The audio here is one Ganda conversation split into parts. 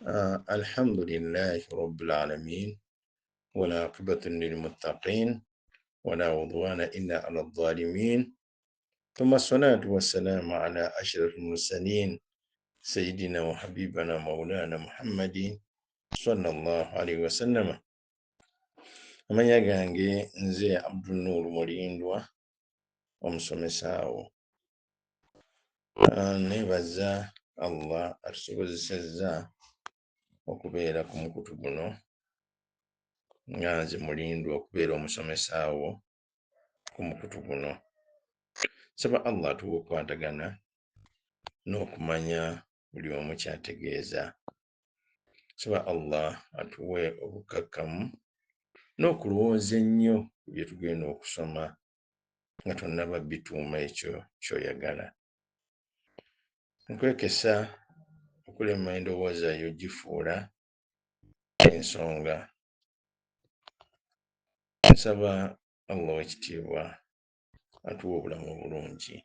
Alhamdulillahi rabbil alamin walaqibatu lilmuttaqin wala udwana illa ala dhalimin thumma salatu wassalamu ala ashrafil mursalin sayidina wa habibana maulana Muhammadin sallallahu alaihi wasallama. Amanya gange nze Abdunur Mulindwa, omusomesa wo. Nebaza Allah atusobozesezza okubeera ku mukutu guno nga nze Mulindwa okubeera omusomesa wo ku mukutu guno. Nsaba Allah atuwe okukwatagana n'okumanya buli omu ky'ategeeza. Nsaba Allah atuwe obukkakkamu n'okulowooza ennyo ku bye tugenda okusoma nga tonnaba bituuma ekyo ky'oyagala. Nkwekesa okulema endowooza yo gifuula ensonga. Nsaba Allah ow'ekitiibwa atuwe obulamu obulungi.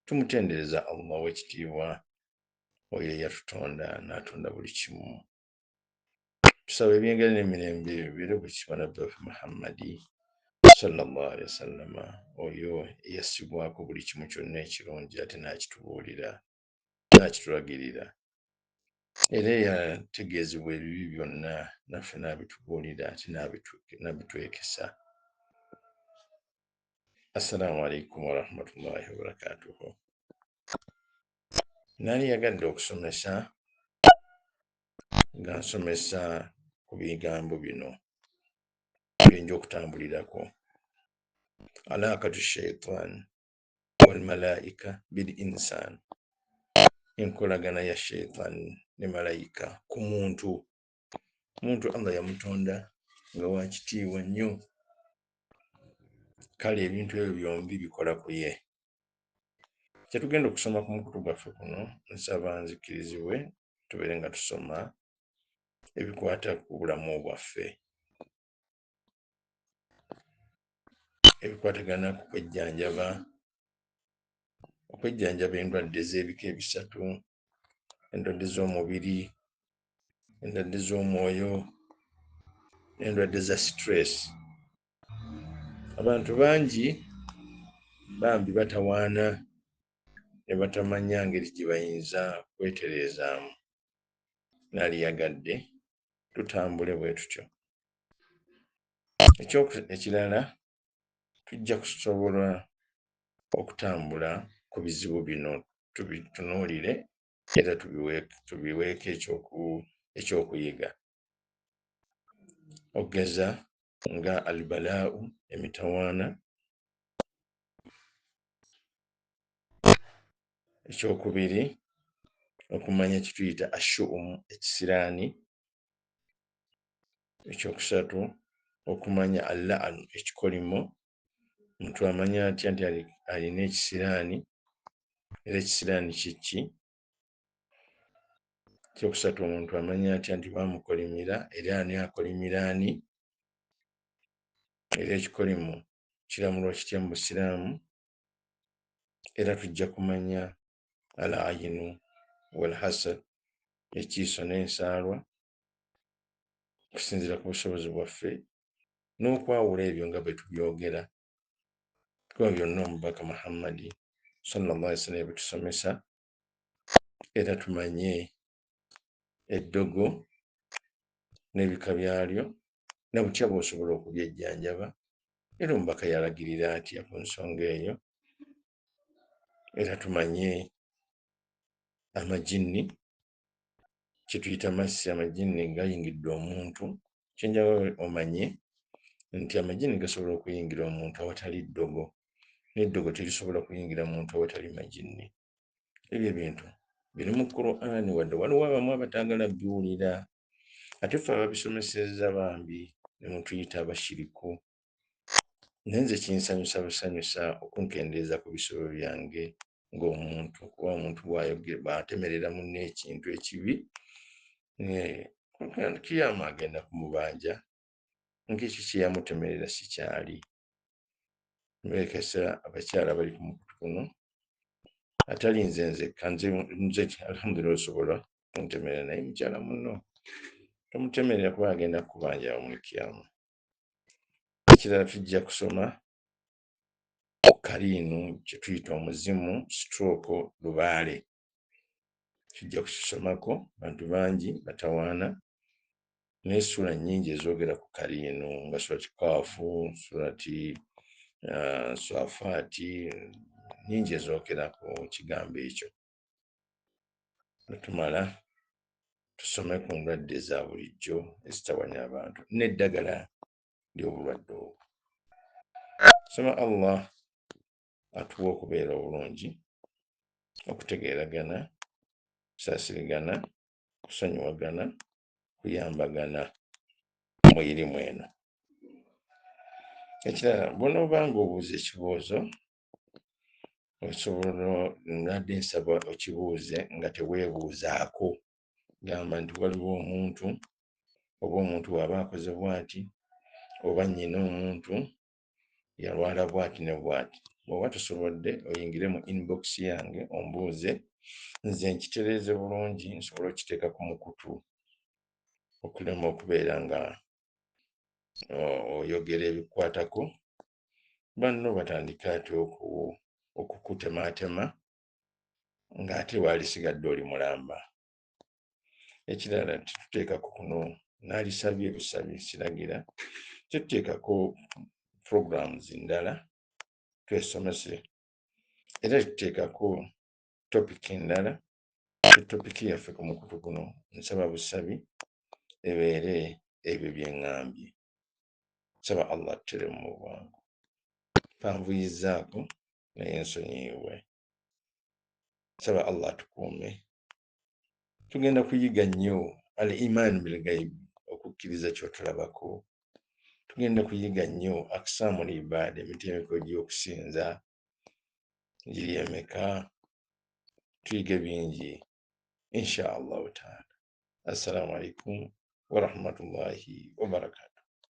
Tumutendereza Allah ow'ekitiibwa oyo eyatutonda n'atonda buli kimu. Tusaba ebyengera n'emirembe bibeere ku kitiibwa Nabbi waffe Muhammadi sallallahu alaihi wasallama, oyo eyassibwako buli kimu kyonna ekirungi ate n'akitubuulira n'akitulagirira, era eyategeezebwa ebibi byonna naffe n'abitubuulira ate n'abitwekesa. Assalaamu alaikum warahmatullahi wabarakatuhu. Nali yagadde okusomesa nga nsomesa ku bigambo bino byenja okutambulirako: alaqatu shaitan walmalaika bil insan, enkolagana ya shaitan ne malayika ku muntu. Omuntu Allah yamutonda nga wakitiibwa nnyo, kale ebintu ebyo byombi bikola ku ye. Kyetugenda okusoma ku mukutu gwaffe kuno, nsaba nzikirizibwe tubeere nga tusoma ebikwata ku bulamu bwaffe, ebikwatagana ku kwejjanjaba, okwejjanjaba endwadde ez'ebika ebisatu: endwadde z'omubiri, endwadde z'omwoyo n'endwadde za stress. Abantu bangi bambi batawaana ne batamanya ngeri gye bayinza kwetereezaamu. Naliyagadde tutambule bwe tutyo. Ekirala, tujja kusobola okutambula ku bizibu bino, tubitunuulire era tubiweeko ekyokuyiga. Okugeza nga albalaau, emitawaana. Ekyokubiri, okumanya kyetuyita ashuumu, ekisiraani. Ekyokusatu, okumanya allaanu, ekikolimo. Omuntu amanya atya nti alina ekisiraani, era ekisiraani kiki? Ekyokusatu, omuntu amanya atya nti bamukolimira, era ani akolimira ani, era ekikolimo kiramulwa kitya mu busiraamu? Era tujja kumanya al ayinu wal hasad, ekiiso n'ensaalwa, okusinziira ku busobozi bwaffe n'okwawula ebyo nga bwe tubyogera, kuba byonna omubaka Muhammadi sallallahu alaihi wasallam yabitusomesa. Era tumanye eddogo n'ebika byalyo na butya bw'osobola okubyejjanjaba, era omubaka yalagirira atya ku nsonga eyo. Era tumanye amajinni, kyetuyita massi, amajinni gayingidde omuntu. Kyenjagala omanye nti amajinni gasobola okuyingira omuntu awatali ddogo, n'eddogo terisobola kuyingira muntu awatali majinni. Ebyo ebintu biri mu Qur'ani, wadde waliwo abamu abataagala biwulira, ate ffe ababisomesezza bambi ne mutuyita abashiriku. Naye nze kinsanyusa busanyusa okunkendeeza ku bisobyo byange ng'omuntu, kuba omuntu bw'atemerera munne ekintu ekibi, kiyama agenda kumubanja ng'ekyo kye yamutemerera si kyali. Mbekesa abakyala bali ku mukutu kuno, atali nze nzekka, nze alhamdulillah osobola. Kuntemerera naye mukyala munno tomutemerera kuba agenda kukubanja mu kiyama. Ekirala, tujja kusoma kariinu, kye tuyita omuzimu stroke lubaale. Tujja kukisomako. Bantu bangi batawaana n'essuula nnyingi ezoogera ku kariinu, nga Surati Kaafu, Surati Swafaati, nnyingi ezoogera ku kigambo ekyo. Bwe tusome ku ndwadde eza bulijjo ezitawanya abantu n'eddagala ly'obulwadde obwo. Saba Allah atuwa okubeera obulungi, okutegeeragana, kusaasirigana, kusonyiwagana, kuyambagana mu irimu eno. Ekirala, bw'onooba ng'obuuza ekibuuzo, osobola nadde nsaba okibuuze nga teweebuuzaako. Gamba nti waliwo omuntu, oba omuntu bw'aba akoze bw'ati, oba nnyina omuntu yalwala bw'ati ne bw'ati. Bw'oba tosobodde, oyingire mu inbox yange ombuuze, nze nkitereeze bulungi nsobole okiteeka ku mukutu, okulema okubeera nga oyogera ebikukwatako, banno batandike ate okukutemaatema ng'ate waalisigadde oli mulamba. Ekirala, tetuteekako kuno, naalisabye busabi, siragira, tetuteekako programs ndala twesomese, era tetuteekako topic endala. Topic yaffe ku mukutu guno, nsaba busabi ebeere ebyo bye ŋŋambye. Nsaba Allah atuteremu mu bwangu. Panvuyizzaako naye nsonyiibwe. Nsaba Allah atukuume. Tugenda kuyiga nnyo al iman bil gaibi, okukkiriza ky'otulabako. Tugenda kuyiga nnyo aksaamu libaada, emitendeko gy'okusinza giri emeka. Tuyige bingi insha Allahu taala. Assalamu alaikum warahmatullahi wabarakatu.